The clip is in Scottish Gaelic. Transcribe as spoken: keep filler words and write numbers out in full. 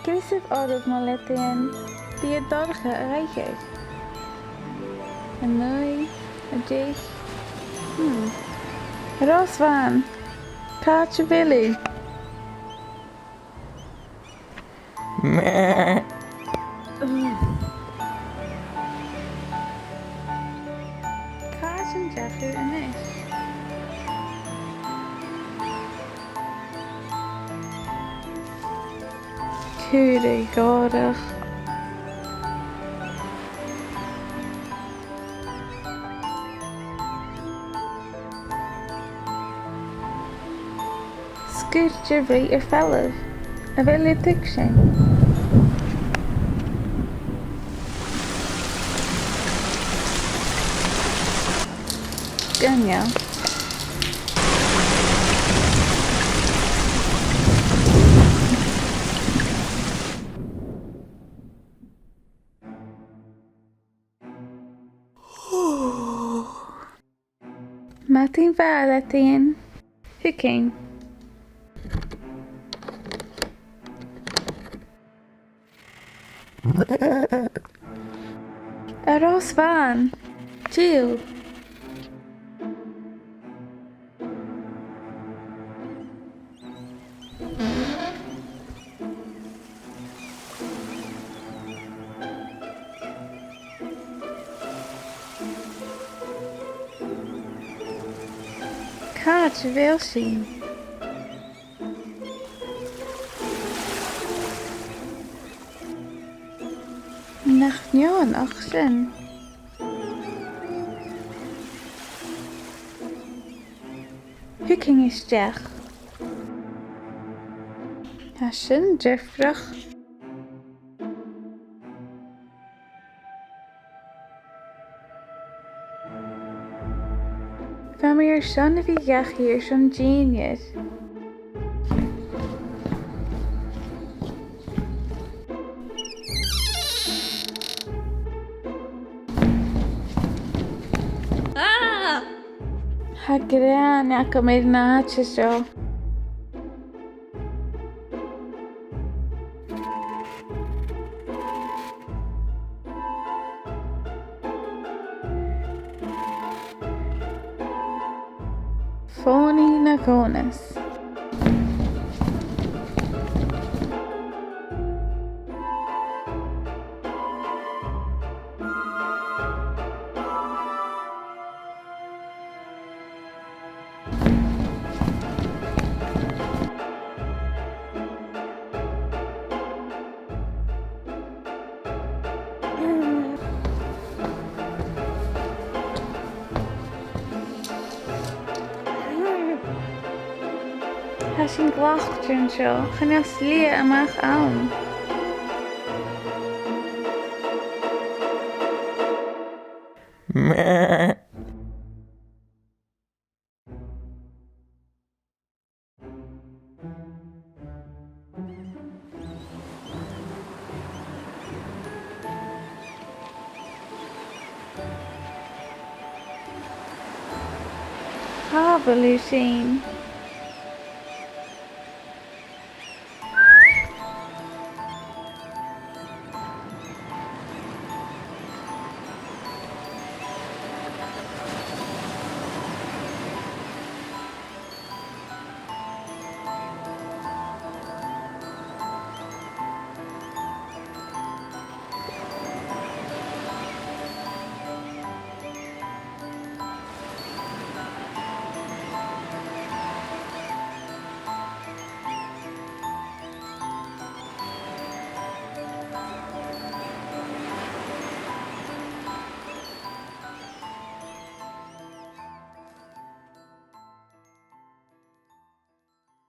Greasaibh oirbh, mo leadaidhean. Bidh e dorcha a dh'aithghearr. A naoi, a deich. Hmm. Ros a Bhàn, càit a bheil thu? Càit an deach thu a-nis? Cuir e gòrach. Sguir de bhrìgh air falbh. A bheil thu a' tuigsinn? Sgoinneil. Madainn mhath, a leadaidhean. Thugainn. A Ros a Bhàn, dìreach. Càit a bheil sinn? Nach neònach sin? Thugainn a-steach. Tha sin diofraichte. Bha mi airson a bhith a' coiseachd airson dìnnear. Ah! Tha gràin agam air an àite seo. Fòghnaidh na còmhnaidh. Tha sinn glacte an seo, chan eil slighe a-mach ann. Càit a bheil sinn?